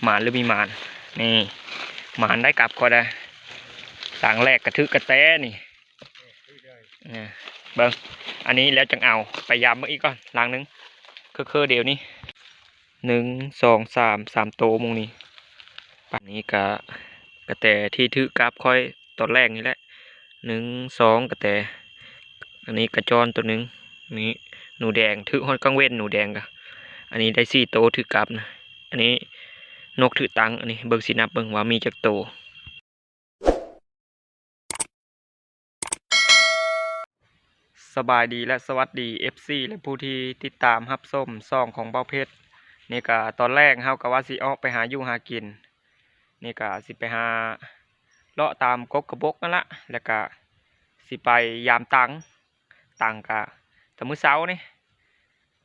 ໝານຫຼືມີໝານ? ນີ້ ໝານໄດ້ກັບຂ້ອຍໄດ້. ຫຼັງແລກກະຖືກກະແຕນີ້ ນະ ເບິ່ງ ອັນນີ້ແລ້ວຈັ່ງເອົາໄປຢາມເບິ່ງອີກກ່ອນ ຫຼັງໜຶ່ງ ຄືໆ ດຽວນີ້ ໜຶ່ງ ສອງ ສາມ ສາມໂຕໝ່ອງນີ້. ປານນີ້ກະ ກະແຕທີ່ຖືກກັບຂ້ອຍຕອນແລກນີ້ແຫຼະ ໜຶ່ງ ສອງ ກະແຕ. ອັນນີ້ກະຈອນໂຕໜຶ່ງ ນີ້ ໜູແດງ ຖືກຮອດກາງເວັນ ໜູແດງກະ. ອັນນີ້ໄດ້ສີ່ໂຕຖືກກັບນະ. ອັນນີ້ນົກຖືກຕັງ. ອັນນີ້ເບິ່ງ ຊິນັບເບິ່ງວ່າມີຈັກໂຕ. ສະບາຍດີ ແລະ ສະຫວັດດີ ເອັຟຊີ ແລະ ຜູ້ທີ່ຕິດຕາມຮັບຊົມຊ່ອງຂອງເບົາເພັດ. ນີ້ກະຕອນແລງເຮົາກະວ່າຊິອອກໄປຫາຢູ່ຫາກິນ. ນີ້ກະຊິໄປຫາເລາະຕາມກົກກະບົກຫັ້ນລະ ແລ້ວກະຊິໄປຢາມຕັງ. ຕັງກະແຕ່ມື້ເຊົ້ານີ້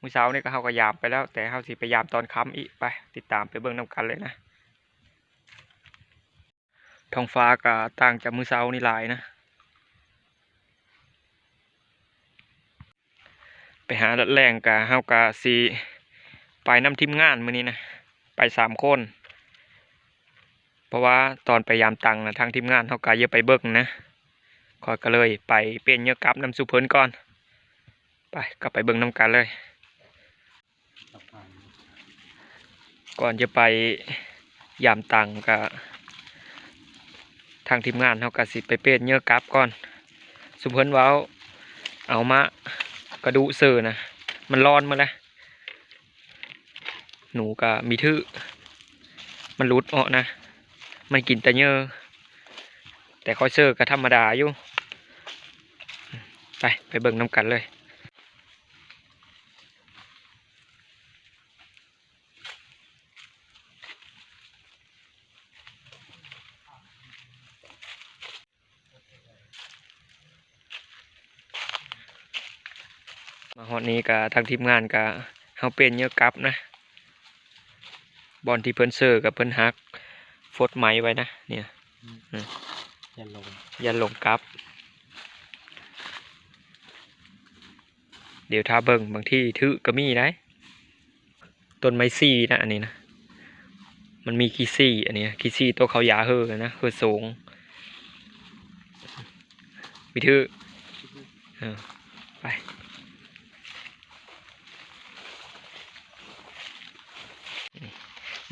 ມື້ເຊົ້ານີ້ກະເຮົາກະຢາມໄປແລ້ວ ແຕ່ເຮົາຊິໄປຢາມຕອນຄ່ຳອີກ. ໄປ ຕິດຕາມໄປເບິ່ງນຳກັນເລີຍນະ. ທ້ອງຟ້າກະຕ່າງຈາກມື້ເຊົ້ານີ້ຫຼາຍນະ. ໄປຫາລັດແລ້ງກະ ເຮົາກະຊິໄປນຳທີມງານມື້ນີ້ນະ ໄປສາມຄົນ. ເພາະວ່າຕອນໄປຢາມຕັງນະ ທາງທີມງານເຮົາກະຢາກໄປເບິ່ງນະ ຂ້ອຍກະເລີຍໄປປ່ຽນເຫຍື່ອກັບນຳສູ່ເພິ່ນກ່ອນ. ໄປ ກະໄປເບິ່ງນຳກັນເລີຍ. ກ່ອນຈະໄປຢາມຕັງກະ ທາງທີມງານເຮົາກະຊິໄປປ່ຽນເຫຍື່ອກັບກ່ອນ. ຊຸມເພິ່ນເວົ້າເອົາມາກະດູເຊີນະ ມັນຮ້ອນໝົດແລ້ວ. ໜູກະມີຖືກ ມັນຫຼຸດອອກນະ ມັນກິນແຕ່ເຫຍື່ອ. ແຕ່ຂ້ອຍເຊີກະທຳມະດາຢູ່. ໄປ ໄປເບິ່ງນຳກັນເລີຍ. ມາຮອດນີ້ກະ ທາງທີມງານກະ ເຮົາປ່ຽນເຫຍື່ອກັບນະ. ບ່ອນທີ່ເພິ່ນເຊີກະ ເພິ່ນຫັກຟົດໄມ້ໄວ້ນະ ນີ້ນະ. ອືມ ອືມ ຢ້ານຫຼົງ ຢ້ານຫຼົງກັບ. ດຽວຖ້າເບິ່ງ ບາງທີຖືກກະມີໄດ໋. ຕົ້ນໄມ້ຊີນະ ອັນນີ້ນະ ມັນມີຂີ້ຊີ ອັນນີ້ນະ ຂີ້ຊີໂຕເຂົາຢາເຫີນະ ເຫີໂສງ. ມີຖືກ ເອີ ໄປ.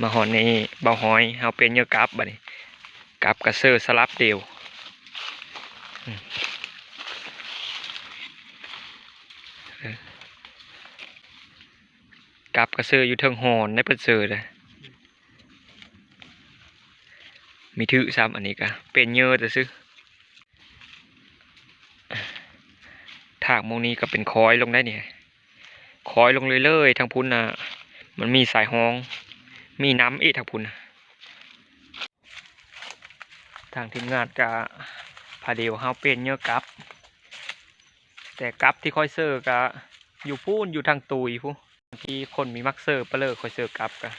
ມາຮອດນີ້ ບ່າວຮອຍ ເຮົາປ່ຽນເຫຍື່ອກັບບາດນີ້ ກັບກະເຊີສະຫຼັບດຽວ. ເອີ ກັບກະເຊີຢູ່ເທິງຮອນໄດ໋ ເພິ່ນເຊີນະ. ມີຖືກຊ້ຳ ອັນນີ້ກະປ່ຽນເຫຍື່ອແຕ່ຊື່. ຖາກໝ່ອງນີ້ກະເປັນຄອຍລົງໄດ໋ນີ້ ຄອຍລົງເລື້ອຍໆ. ທາງພຸ້ນນະ ມັນມີສາຍຮອງ ມີນ້ຳອີກທາງພຸ້ນນະ. ທາງທີມງານກະພາດຽວເຮົາປ່ຽນເຫຍື່ອກັບ ແຕ່ກັບທີ່ຂ້ອຍເຊີກະຢູ່ພຸ້ນ ຢູ່ທາງຕຸ້ຍພຸ້ນ. ທີ່ຄົນມີມັກເຊີປະເລີ ຂ້ອຍເຊີກັບກະ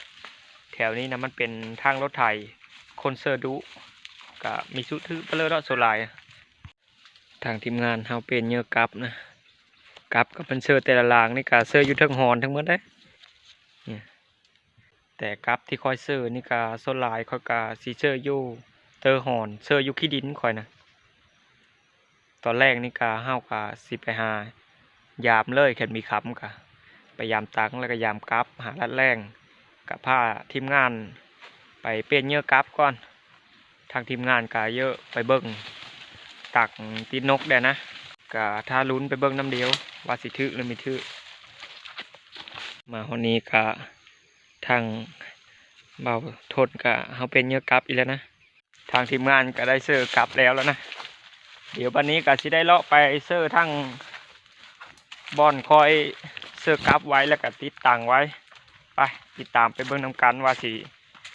ແຖວນີ້ນະມັນເປັນທາງລົດໄຖ ຄົນເຊີດຸ ກະມີສຸຖືປະເລີເນາະ ສ່ວນຫຼາຍ. ທາງທີມງານເຮົາປ່ຽນເຫຍື່ອກັບນະ ກັບກະເພິ່ນເຊີແຕ່ລະລາງນີ້ກະເຊີຢູ່ເທິງຮອນທັງໝົດເດ້. ແຕ່ກັບທີ່ຂ້ອຍເຊີນີ້ກະສ່ວນຫຼາຍຂ້ອຍກະຊິເຊີຢູ່ເຕີຮອນ ເຊີຢູ່ຂີ້ດິນຂ້ອຍນະ. ຕອນແລກນີ້ກະ ເຮົາກະຊິໄປຫາຢາມເລີຍ ຄັນມີຄ່ຳກະໄປຢາມຕັງ ແລ້ວກະຢາມກັບ ຫາລັດແລ້ງ ກະພາທີມງານໄປປ່ຽນເຫຍື່ອກັບກ່ອນ. ທາງທີມງານກະເຢີໄປເບິ່ງຕັກຕິດນົກແດ່ນະ ກະຖ້າລຸ້ນໄປເບິ່ງນຳດຽວວ່າຊິຖືກຫຼືບໍ່ຖືກ. ມາຮອດນີ້ກະ ທາງບ່າວທົນກະ ເຮົາປ່ຽນເຫຍື່ອກັບອີກແລ້ວນະ. ທາງທີມງານກະໄດ້ເຊີກັບແລ້ວລະນະ. ດຽວບັດນີ້ກະຊິໄດ້ເລາະໄປເຊີທັງບ່ອນຂ້ອຍເຊີກັບໄວ້ ແລ້ວກະຕິດຕັງໄວ້. ໄປ ຕິດຕາມໄປເບິ່ງນຳກັນວ່າຊິ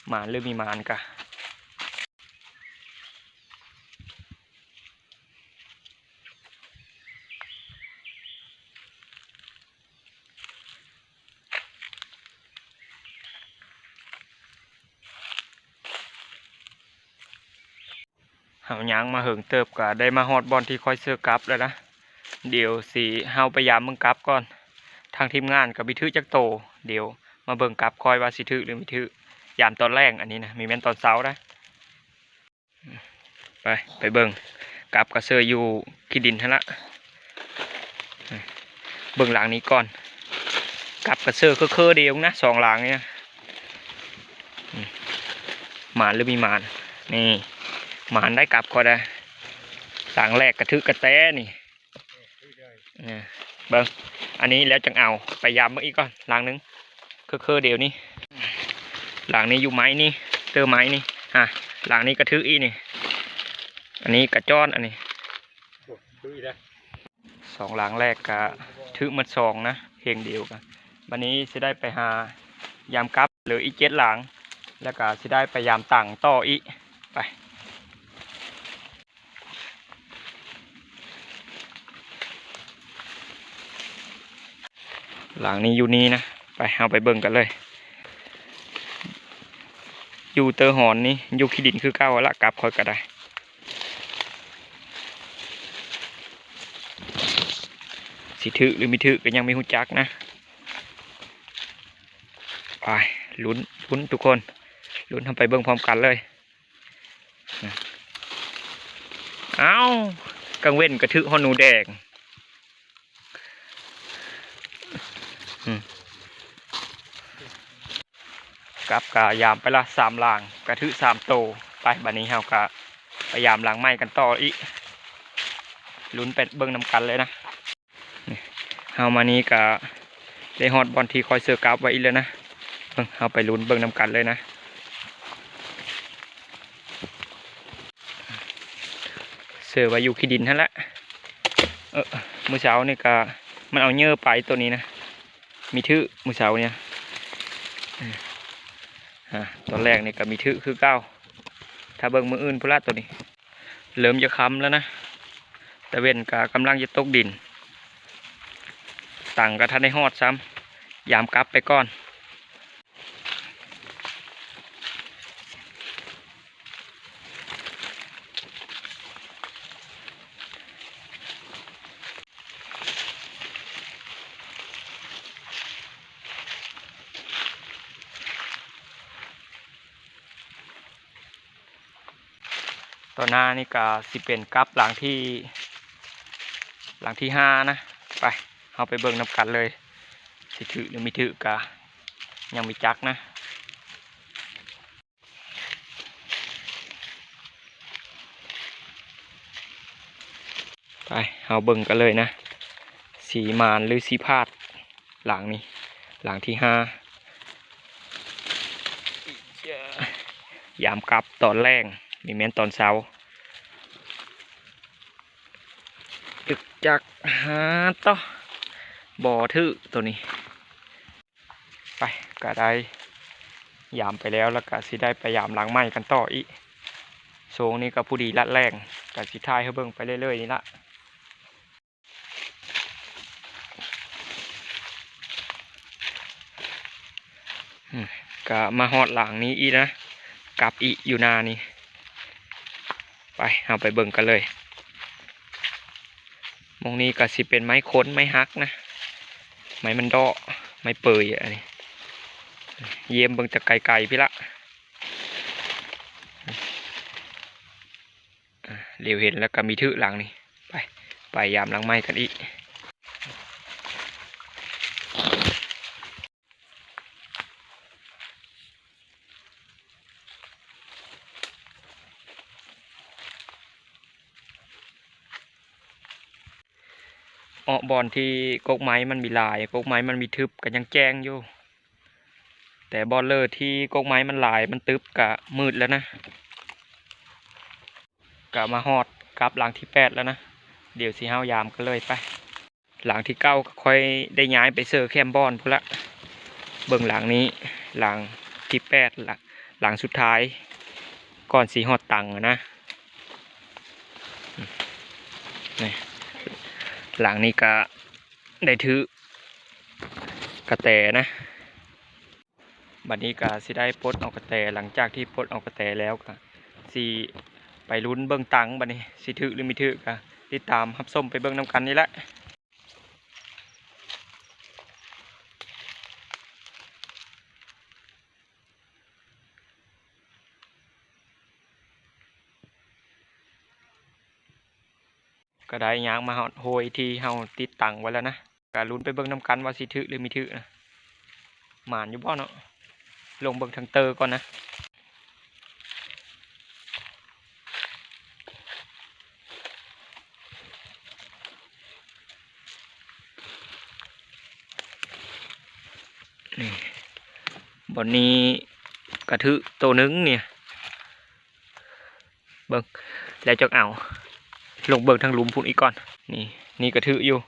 ໝານຫຼືມີໝານກະ. ເຮົາຍ່າງມາເຫິງເຕີບ ກະໄດ້ມາຮອດບ່ອນທີ່ຂ້ອຍເຊີກັບແລ້ວນະ. ດຽວຊິເຮົາໄປຢາມເບິ່ງກັບກ່ອນ. ທາງທີມງານກະບໍ່ຖືກຈັກໂຕ. ດຽວມາເບິ່ງກັບຂ້ອຍວ່າຊິຖືກຫຼືບໍ່ຖືກ. ຍາມຕອນແລງ ອັນນີ້ນະ ມີແມ່ນຕອນເຊົ້ານະ. ໄປ ໄປເບິ່ງ ກັບກະເຊີຢູ່ຂີ້ດິນຫັ້ນລະ. ເບິ່ງຫຼັງນີ້ກ່ອນ ກັບກະເຊີເຄີໆດຽວນະ ສອງຫຼັງນີ້ນະ. ໝານຫຼືມີໝານ? ນີ້ ໝານໄດ້ກັບຂ້ອຍໄດ້. ຫຼັງແລກກະຖືກກະແຕນີ້. ເບິ່ງ ອັນນີ້ແລ້ວຈັ່ງເອົາໄປຢາມເບິ່ງອີກກ່ອນ ຫຼັງໜຶ່ງ ເຄີໆດຽວນີ້. ຫຼັງນີ້ຢູ່ໄມ້ນີ້ ເຕີໄມ້ນີ້ ອ່າ ຫຼັງນີ້ກະຖືກອີກນີ້. ອັນນີ້ກະຈ້ອນ ອັນນີ້ ໂອ້ ຖືກອີກແລ້ວ. ສອງຫຼັງແລກກະຖືກໝົດສອງນະ ເຮງດຽວກະ. ບັດນີ້ຊິໄດ້ໄປຫາຢາມກັບ ເຫຼືອອີກເຈັດຫຼັງ ແລ້ວກະຊິໄດ້ໄປຢາມຕັງຕໍ່ອີກ. ໄປ ຫຼັງນີ້ຢູ່ນີ້ນະ. ໄປ ເຮົາໄປເບິ່ງກັນເລີຍ. ຢູ່ເຕີຮອນນີ້ ຢູ່ຂີ້ດິນຄືເກົ່າລະ ກັບຂ້ອຍກະໄດ້. ຊິຖືກຫຼືບໍ່ຖືກກະຍັງບໍ່ຮູ້ຈັກນະ. ໄປ ລຸ້ນ ລຸ້ນທຸກຄົນ ລຸ້ນ ເຮົາໄປເບິ່ງພ້ອມກັນເລີຍ. ອ້າວ ກາງເວັນກະຖືກຮອດໜູແດງ. ອືມ ກັບກະຢາມໄປລະສາມຫຼັງ ກະຖືກສາມໂຕ. ໄປ ບາດນີ້ເຮົາກະໄປຢາມຫຼັງໃໝ່ກັນຕໍ່ອີກ ລຸ້ນໄປເບິ່ງນຳກັນເລີຍນະ. ເຮົາມານີ້ກະໄດ້ຮອດບ່ອນທີ່ຂ້ອຍເຊີກັບໄວ້ອີກແລ້ວນະ. ເບິ່ງ ເຮົາໄປລຸ້ນເບິ່ງນຳກັນເລີຍນະ. ເຊີໄວ້ຢູ່ຂີ້ດິນຫັ້ນລະ. ເອີ ມື້ເຊົ້ານີ້ກະມັນເອົາເຫຍື່ອໄປໂຕນີ້ນະ ມີຖືກມື້ເຊົ້ານີ້. ອາ ຕອນແລກນີ້ກະມີຖືກຄືເກົ່າ. ຖ້າເບິ່ງມື້ອື່ນພຸ້ນລະໂຕນີ້. ເລີ່ມຈະຄ່ຳແລ້ວນະ ຕາເວັນກະກຳລັງຈະຕົກດິນ. ຕັງກະທັນໄດ້ຮອດຊ້ຳ ຢາມກັບໄປກ່ອນ. ຕໍ່ໜ້ານີ້ກະຊິເປັນກັບຫຼັງທີ ຫຼັງທີຫ້ານະ. ໄປ ເຮົາໄປເບິ່ງນຳກັນເລີຍ ຊິຖືກຫຼືບໍ່ຖືກກະຍັງບໍ່ຈັກນະ. ໄປ ເຮົາເບິ່ງກັນເລີຍນະ ຊິໝານຫຼືຊິພາດ. ຫຼັງນີ້ ຫຼັງທີຫ້າ ຍາມກັບຕອນແລງ ນີ້ແມ່ນຕອນເຊົ້າ. ອຶກຈັກ ຫາ ໂຕ ບໍ່ຖືກໂຕນີ້. ໄປ ກະໄດ້ຢາມໄປແລ້ວ ແລ້ວກະຊິໄດ້ໄປຢາມຫຼັງໃໝ່ກັນຕໍ່ອີກ. ຊ່ວງນີ້ກະພໍດີລະແລງ ກະຊິຖ່າຍໃຫ້ເບິ່ງໄປເລື້ອຍໆນີ້ລະ. ອືມ ກະມາຮອດຫຼັງນີ້ອີກນະ ກັບອີກຢູ່ໜ້ານີ້. ໄປ ເຮົາໄປເບິ່ງກັນເລີຍ. ໝ່ອງນີ້ກະຊິເປັນໄມ້ຄົນ ໄມ້ຫັກນະ ໄມ້ມັນເດາະ ໄມ້ເປີຍ ອັນນີ້ ຢ້ຽມເບິ່ງແຕ່ໄກໆພຸ້ນລະ. ອາ ຫຼຽວເຫັນແລ້ວກະມີຖືກຫຼັງນີ້. ໄປ ໄປຢາມຫຼັງໃໝ່ກັນອີກ. ເອາະ ບ່ອນທີ່ກົກໄມ້ມັນມີຫຼາຍ ກົກໄມ້ມັນມີທຶບກະຍັງແຈ້ງຢູ່. ແຕ່ບ່ອນເລີທີ່ກົກໄມ້ມັນຫຼາຍ ມັນຕຶບກະມືດແລ້ວນະ. ກະມາຮອດກັບຫຼັງທີແປດແລ້ວນະ. ດຽວຊິເຮົາຢາມກັນເລີຍໄປ. ຫຼັງທີເກົ້າກະຄ່ອຍໄດ້ຍ້າຍໄປເຊີແຄມບ່ອນພຸ້ນລະ. ເບິ່ງຫຼັງນີ້ ຫຼັງທີແປດ ຫຼັງ ຫຼັງສຸດທ້າຍ ກ່ອນຊິຮອດຕັງນະ. ນີ້ ຫຼັງນີ້ກະໄດ້ຖືກະແຕນະ. ບັດນີ້ກະຊິໄດ້ປົດເອົາກະແຕ. ຫຼັງຈາກທີ່ປົດເອົາກະແຕແລ້ວກະຊິໄປລຸ້ນເບິ່ງຕັງ. ບັດນີ້ຊິຖືກຫຼືບໍ່ຖືກກະຕິດຕາມຮັບຊົມໄປເບິ່ງນຳກັນນີ້ແຫຼະ. ກໍໄດ້ຍ່າງມາຮອດໂຮຍທີ່ເຮົາຕິດຕັ້ງໄວ້ແລ້ວນະ ກໍລຸ້ນໄປເບິ່ງນຳກັນວ່າຊິຖືກຫຼືບໍ່ຖືກນະ. ໝານຢູ່ບໍ່ເນາະ? ລົງເບິ່ງທາງເຕີກ່ອນນະ. ນີ້ ບ່ອນນີ້ກະຖືກໂຕໜຶ່ງນີ້ ເບິ່ງ ແລ້ວຈັກເອົາ ລົງເບິ່ງທາງລຸ່ມພຸ້ນອີກກ່ອນ. ນີ້ ນີ້ກະຖືກຢູ່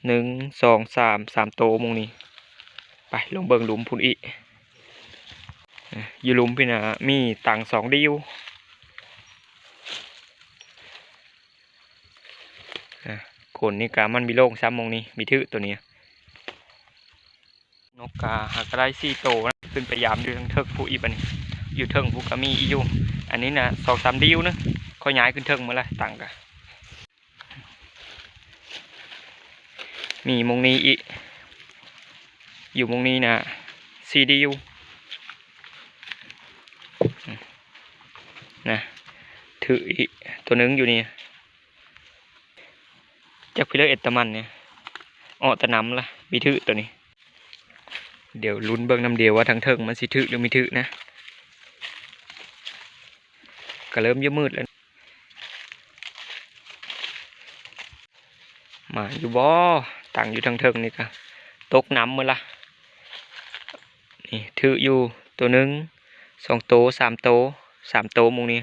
ໜຶ່ງ ສອງ ສາມ ສາມໂຕໝ່ອງນີ້. ໄປ ລົງເບິ່ງລຸ່ມພຸ້ນອີກ. ຢູ່ລຸ່ມພີ້ນະ ມີຕັງສອງດິ້ວ. ອາ ໂກນນີ້ກະມັນມີໂລ່ງຊ້ຳໝ່ອງນີ້ ມີຖືກໂຕນີ້. ນົກກະຫາກະໄດ້ສີ່ໂຕນະ ຂຶ້ນໄປຢາມຢູ່ເທິງເທິກພຸ້ນອີກບາດນີ້ ຢູ່ເທິງພຸ້ນກະມີອີກຢູ່. ອັນນີ້ນະ ສອງສາມດິ້ວນະ ຂ້ອຍຍ້າຍຂຶ້ນເທິງໝົດລະ ຕັງກະ ມີໝ່ອງນີ້ອີກ ຢູ່ໝ່ອງນີ້ນະ ສີ່ດິ້ວ ນະ ຖືກອີກໂຕໜຶ່ງຢູ່ນີ້. ຈັກພີ້ເລີເອັດຕາມັນນີ້ ເອາະຕານຳລະ ມີຖືກໂຕນີ້. ດຽວລຸ້ນເບິ່ງນຳດຽວວ່າທາງເທິງມັນຊິຖືກຫຼືບໍ່ຖືກນະ. ກະເລີ່ມຢູ່ມືດແລ້ວ ໝານຢູ່ບໍ່? ຕັ້ງຢູ່ທາງເທິງນີ້ກະຕົກນ້ຳໝົດລະ. ນີ້ຖືກຢູ່ໂຕໜຶ່ງ ສອງໂຕ ສາມໂຕ ສາມໂຕໝ່ອງນີ້.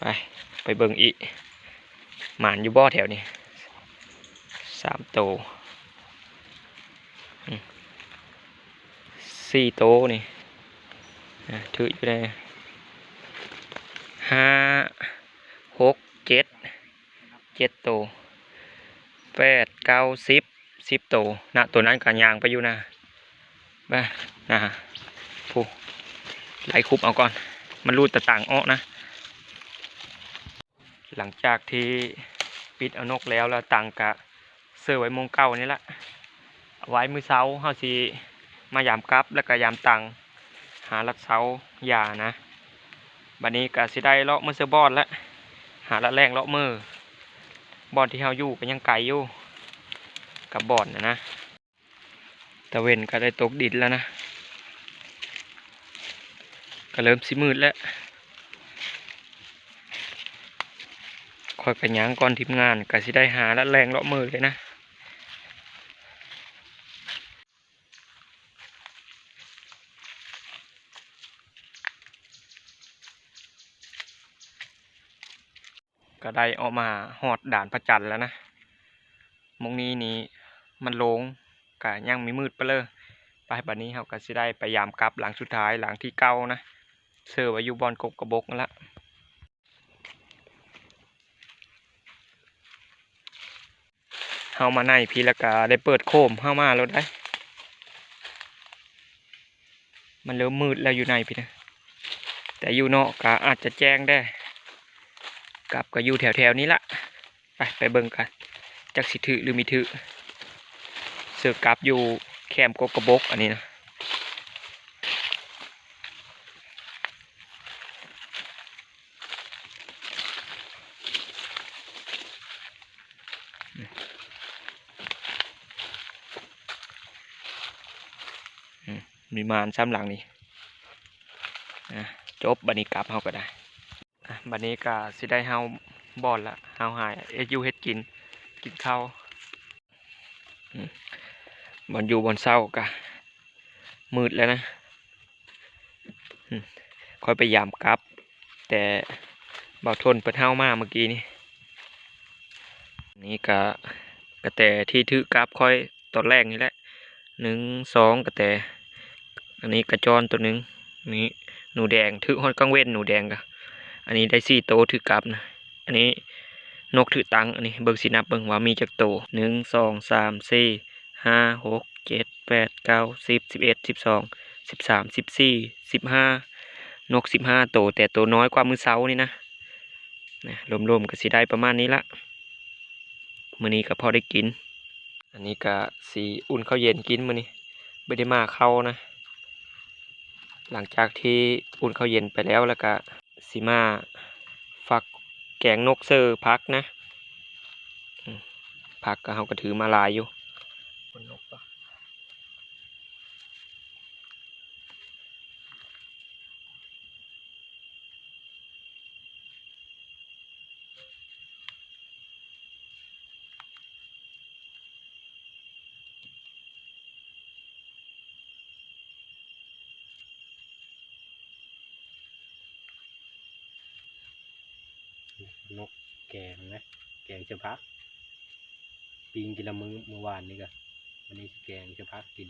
ໄປ ໄປເບິ່ງອີກ ໝານຢູ່ບໍ່ແຖວນີ້? ສາມໂຕ ອືມ ສີ່ໂຕນີ້ ອາ ຖືກຢູ່ໃດ ຫ້າ ຫົກ ເຈັດ ເຈັດໂຕ ແປດ ເກົ້າ ສິບ ສິບໂຕນະ. ໂຕນັ້ນກະຍ່າງໄປຢູ່ນະ ນະ ຜູ້ ໄລ່ຄຸບເອົາກ່ອນ ມັນຫຼຸດຕາຕ່າງອອກນະ. ຫຼັງຈາກທີ່ປິດເອົານົກແລ້ວ ແລ້ວຕັງກະເຊີໄວ້ໝ່ອງເກົ່ານີ້ລະ ໄວ້ມື້ເຊົ້າເຮົາຊິມາຢາມກັບ ແລ້ວກະຢາມຕັງ ຫາລັດເຊົາຢານະ. ບາດນີ້ກະຊິໄດ້ເລາະມື້ເຊີບອນແລ້ວ ຫາລັດແລ້ງເລາະມື້. ບ່ອນທີ່ເຮົາຢູ່ກະຍັງໄກຢູ່ກັບບ່ອນນະນະ. ຕາເວັນກະໄດ້ຕົກດິນແລ້ວນະ ກະເລີ່ມຊິມືດແລ້ວ. ຂ້ອຍກະຍ່າງກ່ອນທີມງານ ກະຊິໄດ້ຫາລັດແລ່ງເລາະມື້ເລີຍນະ. ກະໄດ້ອອກມາຮອດດານພະຈັນແລ້ວນະ. ໝ່ອງນີ້ນີ້ມັນໂລ່ງ ກະຍັງມີມືດປະເລີ. ໄປ ບາດນີ້ເຮົາກະຊິໄດ້ໄປຢາມກັບຫຼັງສຸດທ້າຍ ຫຼັງທີເກົ້ານະ ເຊີໄວ້ຢູ່ບ່ອນກົກກະບົກຫັ້ນລະ. ເຮົາມາໃນພີ້ລະກະໄດ້ເປີດໂຄມເຮົາມາໂລດໄດ໋. ມັນເລີ່ມມືດແລ້ວຢູ່ໃນພີ້ນະ ແຕ່ຢູ່ນອກກະອາດຈະແຈ້ງແດ່. ກັບກະຢູ່ແຖວໆນີ້ລະ ໄປ ໄປເບິ່ງກັນ ຈັກຊິຖືກຫຼືບໍ່ຖືກ. ເຊີກັບຢູ່ແຄມກົກກະບົກອັນນີ້ນະ. ອືມ ມີມານຊ້ຳຫຼັງນີ້. ອ່າ ຈົບ ບາດນີ້ກັບເຮົາກະໄດ້. ອ່າ ບາດນີ້ກະຊິໄດ້ເຮົາບ່ອນລະ ເຮົາຫາເຮັດຢູ່ເຮັດກິນ ກິນເຂົ້າ. ອືມ ບ່ອນຢູ່ບ່ອນເຊົາກະມືດແລ້ວນະ. ອືມ ຂ້ອຍໄປຢາມກັບ ແຕ່ບ່າວທົນເພິ່ນເຮົາມາເມື່ອກີ້ນີ້. ນີ້ກະກະແຕທີ່ຖືກກັບຂ້ອຍຕອນແລກນີ້ແຫຼະ ໜຶ່ງ ສອງ ກະແຕ. ອັນນີ້ກະຈອນໂຕໜຶ່ງ ນີ້ໜູແດງ ຖືກຮອດກາງເວັນໜູແດງກະ. ອັນນີ້ໄດ້ສີ່ໂຕຖືກກັບນະ. ອັນນີ້ນົກຖືກຕັງ. ອັນນີ້ເບິ່ງ ຊິນັບເບິ່ງວ່າມີຈັກໂຕ ໜຶ່ງ ສອງ ສາມ ສີ່ ຫ້າ ຫົກ ເຈັດ ແປດ ເກົ້າ ສິບ ສິບເອັດ ສິບສອງ ສິບສາມ ສິບສີ່ ສິບຫ້າ ນົກສິບຫ້າໂຕ ແຕ່ໂຕນ້ອຍກວ່າມື້ເຊົ້ານີ້ນະ. ນະ ລວມໆກະຊິໄດ້ປະມານນີ້ລະ. ມື້ນີ້ກະພໍໄດ້ກິນ. ອັນນີ້ກະຊິອຸ່ນເຂົ້າເຢັນກິນມື້ນີ້ ບໍ່ໄດ້ມາເຂົ້ານະ. ຫຼັງຈາກທີ່ອຸ່ນເຂົ້າເຢັນໄປແລ້ວ ແລ້ວກະຊິມາຟັກແກງນົກເສີຜັກນະ. ອືມ ຜັກກະເຮົາກະຖືມາຫຼາຍຢູ່. ນົກແກງນະ ແກງໃສ່ຜັກ ປີ້ງທີລະມື້ ມື້ວານນີ້ກະ ວັນນີ້ຊິແກງໃສ່ຜັກກິນ.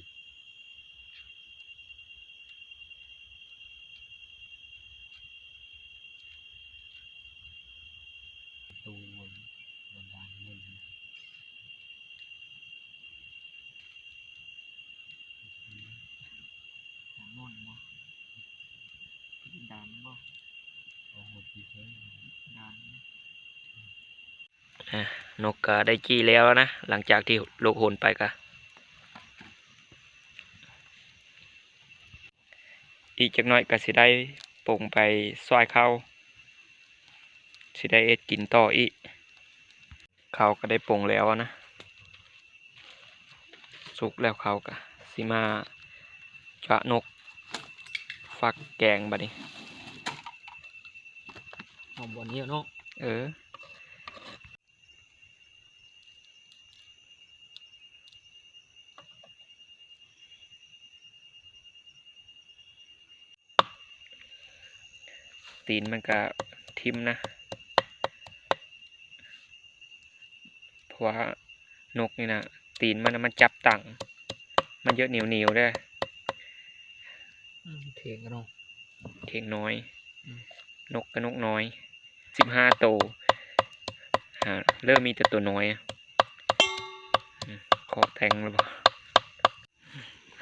ອ່າ ນົກກະໄດ້ຈີ່ແລ້ວນະ ຫຼັງຈາກທີ່ຫຼົກຫົນໄປກະ ອີກຈັກໜ້ອຍກະຊິໄດ້ປົງໄປຊ່ອຍເຂົ້າ ຊິໄດ້ເຮັດກິນຕໍ່ອີກ. ເຂົ້າກະໄດ້ປົງແລ້ວນະ ສຸກແລ້ວ ເຂົ້າກະຊິມາຈະນົກຟັກແກງບາດນີ້. ຫອມບ່ອນນີ້ເນາະ. ເອີ ຕີນມັນກະຖິ້ມນະ ເພາະວ່ານົກນີ້ນະ ຕີນມັນນະ ມັນຈັບຕັ່ງ ມັນຈະໜຽວໆເດ້. ອືມ ເຖງກະນົກ ເຖງນ້ອຍ. ອືມ ນົກກະນົກນ້ອຍ ສິບຫ້າໂຕ ຫາ ເລີ່ມມີແຕ່ໂຕນ້ອຍ. ອືມ ຂໍແຕ່ງແລ້ວບໍ່?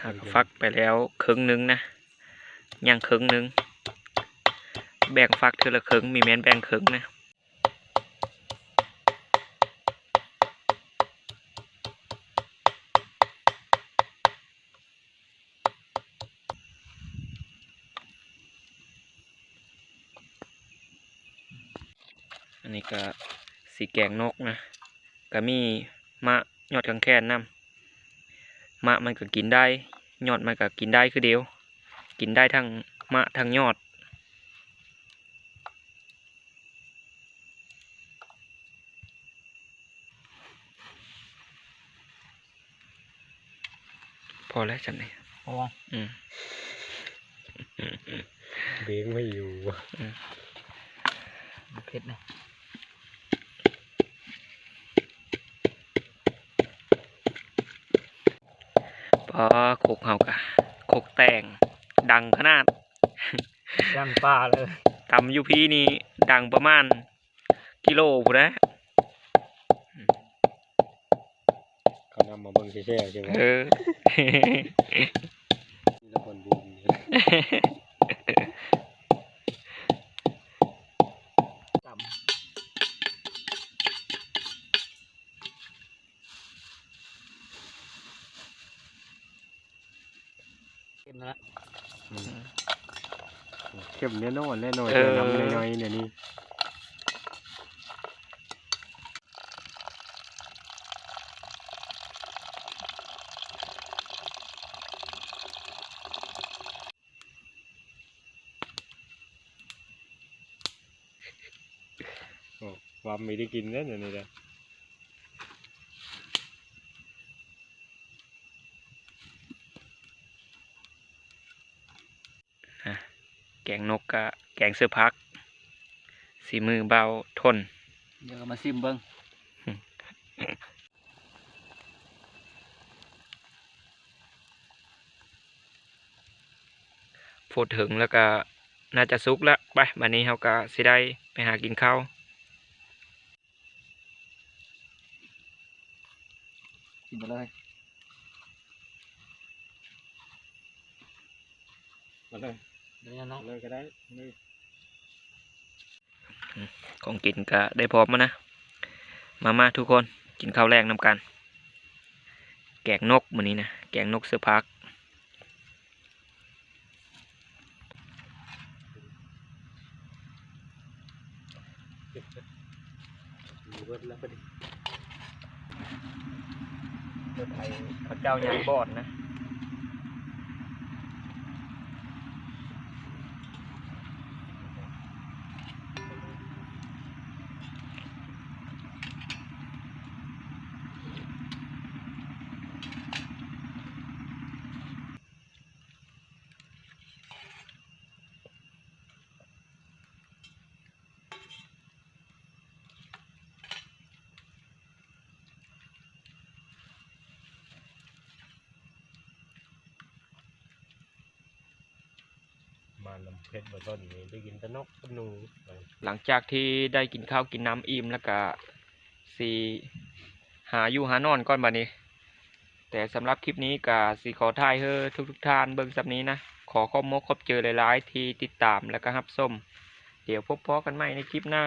ຫາກະຟັກໄປແລ້ວເຄິ່ງໜຶ່ງນະ ຍັງເຄິ່ງໜຶ່ງ ແບ່ງຟັກເທື່ອລະເຄິ່ງ ມີແມ່ນແບ່ງເຄິ່ງນະ. ອັນນີ້ກະຊິແກງນົກນະ ກະມີໝາກຍອດຄັງແຂນນຳ. ໝາກມັນກະກິນໄດ້ ຍອດມັນກະກິນໄດ້ຄືດຽວ ກິນໄດ້ທັງໝາກທັງຍອດ. ພໍແລ້ວຊ່ຳນີ້ ພໍ ອືມ ເບງໄວ້ຢູ່ ອືມ ເຜັດນະ. ປາ ຄົກເຮົາກະ ຄົກແຕງ ດັງຂະໜາດ ດັງປ່າເລີຍ ຕຳຢູ່ພີ້ນີ້ດັງປະມານກິໂລພຸ້ນແຫຼະ. ເຂົານຳມາເບິ່ງແຊວໆ ເອີ ມີແຕ່ຄົນບູມ ຕຳ. ເຂັ້ມແລ້ວ ອືມ ເຂັ້ມແນ່ນອນ ແນ່ນອນ ເອີ ແຕ່ນ້ຳນ້ອຍໆ ດຽວນີ້ ໂອ້ ຫວານມີໄດ້ກິນແລ້ວ ດຽວນີ້ນະ. ອ່ະ ແກງນົກກະແກງເສີຜັກ ສີມືບ່າວທົນ ດຽວກະມາຊີມເບິ່ງ. ໂພດເຖິງແລ້ວກະໜ້າຈະສຸກລະ. ໄປ ບາດນີ້ເຮົາກະຊິໄດ້ໄປຫາກິນເຂົ້າ. ກິນໄປເລີຍ ມາເລີຍ ໄດ້ແລ້ວເນາະ ເລີຍກະໄດ້ ນີ້. ຂອງກິນກະໄດ້ພ້ອມແລ້ວນະ. ມາໆ ທຸກຄົນ ກິນເຂົ້າແລງນຳກັນ. ແກງນົກມື້ນີ້ນະ ແກງນົກເສີຜັກ. ເບິດແລ້ວພໍດີ ລົດໄຖເຂົາເຈົ້າຍັງບອດນະ. ມານຳເພັດບໍ່ຕົ້ນນີ້ໄດ້ກິນແຕ່ນົກກັບໜູ. ຫຼັງຈາກທີ່ໄດ້ກິນເຂົ້າກິນນ້ຳອີ່ມແລ້ວກະຊິຫາຢູ່ຫານອນກ່ອນບາດນີ້. ແຕ່ສຳລັບຄລິບນີ້ກະຊິຂໍຖ່າຍໃຫ້ທຸກໆທ່ານເບິ່ງສ່ຳນີ້ນະ. ຂໍຂອບມົກຂອບໃຈຫຼາຍໆທີ່ຕິດຕາມແລ້ວກະຮັບຊົມ. ດຽວພົບພໍ້ກັນໃໝ່ໃນຄລິບໜ້າ.